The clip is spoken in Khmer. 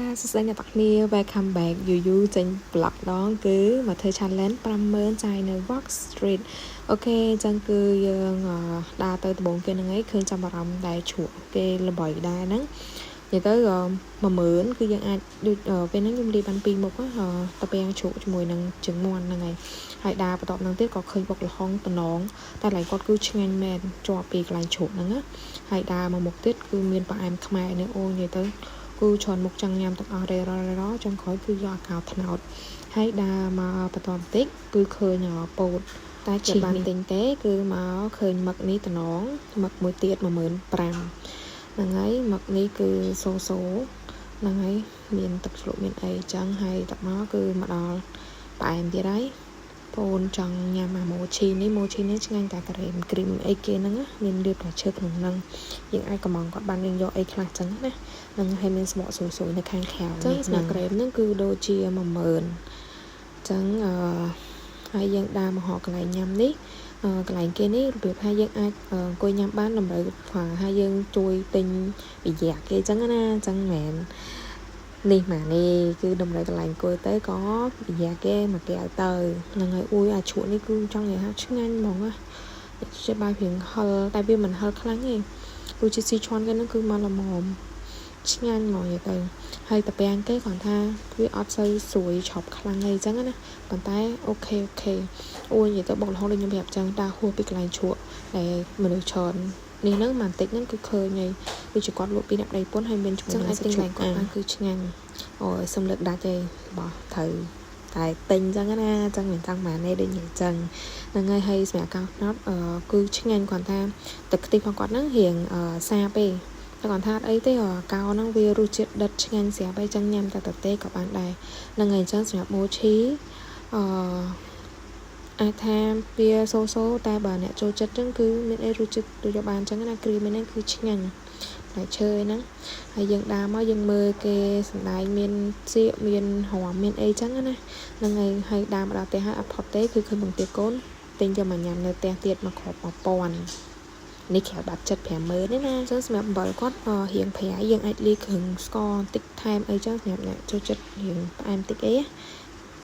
ចាសួស្តីអ្នកទាំងគ្នា welcome back យូយូចេញ vlog ដងគឺមកធ្វើ challenge 50000ចាយនៅ Walk Street។ OK អញ្ចឹងគឺយើងដើរទៅដំបូងគេហ្នឹងឯងឃើញចាំអារម្មណ៍ដែលជ្រក់គេល្បីដែរហ្នឹងនិយាយទៅ10000គឺយើងអាចដូចពេលហ្នឹងខ្ញុំលាយបានពីរមុខតាពាំងជ្រក់ជាមួយនឹងជើងមាន់ហ្នឹងហើយហើយដើរបន្ទាប់ហ្នឹងទៀតក៏ឃើញបុកល្ហុងតំណងតែកន្លែងគាត់គឺឆ្ងាញ់មែនជាប់ពីកន្លែងជ្រក់ហ្នឹងណាហើយដើរមកមុខទៀតគឺមានផ្អែមខ្មែរនេះអូនិយាយទៅគឺច្រើនមុខចង់ញ៉ាំទាំងអស់រេរររចុងក្រោយគឺយកអាកោត្នោតហើយដើរមកបន្តបន្តិចគឺឃើញពោតតែជាបានទិញទេគឺមកឃើញមឹកនេះតំណងមឹកមួយទៀត15000ហ្នឹងហើយមឹកនេះគឺសូសូហ្នឹងហើយមានទឹកជ្រលក់មានអីចឹងហើយទឹកមកគឺមកដល់ផ្អែមទៀតហើយបងចង់ញ៉ាំអាម៉ូឈីនេះម៉ូឈីនេះឆ្ងាញ់តែការ៉េមគ្រីមអីគេហ្នឹងមានលាបផ្លែឈើក្នុងហ្នឹងយើងអាចកំងគាត់បានយើងយកអីខ្លះចឹងណានឹងហើយមានស្មកស្រួយៗនៅខាងក្រៅចឹងសម្រាប់ក្រែមហ្នឹងគឺដូចជា10000ចឹងអឺហើយយើងដើរមកហកកន្លែងញ៉ាំនេះកន្លែងគេនេះរបៀបថាយើងអាចអង្គុយញ៉ាំបានតម្រូវខ្វះហើយយើងជួយទិញបិយាគេចឹងណាចឹងមែននេះម៉ានេះគឺតម្រូវកន្លែងអង្គុយទៅក៏បិយាគេមកកែវទៅហ្នឹងហើយអួយអាជ្រក់នេះគឺចង់និយាយថាឆ្ងាញ់ហ្មងណាចេះបាយព្រៀងហឹលតែវាមិនហឹលខ្លាំងទេព្រោះជាស៊ីឈွန်គេហ្នឹងគឺមកល្មមឆ្ងាញ់ហ្មងនិយាយទៅហើយតាពាំងគេគ្រាន់ថាវាអត់សូវស្រួយឆប់ខ្លាំងអីចឹងណាប៉ុន្តែ OK OK អូនិយាយទៅបុកល្ហុងដូចខ្ញុំប្រាប់ចឹងដើរហួសពីកន្លែងជ្រក់ដែលមនុស្សច្រើននេះហ្នឹងបន្តិចហ្នឹងគឺឃើញហើយដូចជាគាត់លក់ពីអ្នកប្តីពុនហើយមានជាមួយនឹងសាច់ជ្រូកគាត់បានគឺឆ្ងាញ់អូយសុំលើកដាច់ឯងបោះត្រូវតែទិញចឹងណាចឹងមិនចង់ម៉ានេះដូចនិយាយចឹងហ្នឹងហើយហើយសម្រាប់កោត្នោតគឺឆ្ងាញ់គ្រាន់ថាទឹកខ្ទិះរបស់គាត់ហ្នឹងរៀងសាពេតែគាត់ថាអីទេកោហ្នឹងវារសជាតិដិតឆ្ងាញ់ស្រាប់អីចឹងញ៉ាំតែតទេក៏បានដែរហ្នឹងហើយអញ្ចឹងសម្រាប់ម៉ូឈីអឺអាចថាវាសូសូតែបើអ្នកចូលចិត្តចឹងគឺមានអីរសជាតិដូចយកបានចឹងណាគ្រីមហ្នឹងគឺឆ្ងាញ់ផ្លែឈើហ្នឹងហើយយើងដើរមកយើងមើលគេសំដែងមានសៀកមានរំមានអីចឹងណាហ្នឹងហើយហើយដើរមកដល់ផ្ទះហើយអត់ផុតទេគឺឃើញបង្ទៀកូនទិញយកមកញ៉ាំនៅផ្ទះទៀតមកគ្រាប់1000នេះក្រៅបាត់ចិត្ត50000ទេណាអញ្ចឹងសម្រាប់អំបិលគាត់រៀងប្រៃយើងអាចលាយគ្រឿងស្ករបន្តិចថែមអីចឹងសម្រាប់អ្នកចូលចិត្តរៀងផ្អែមតិចអី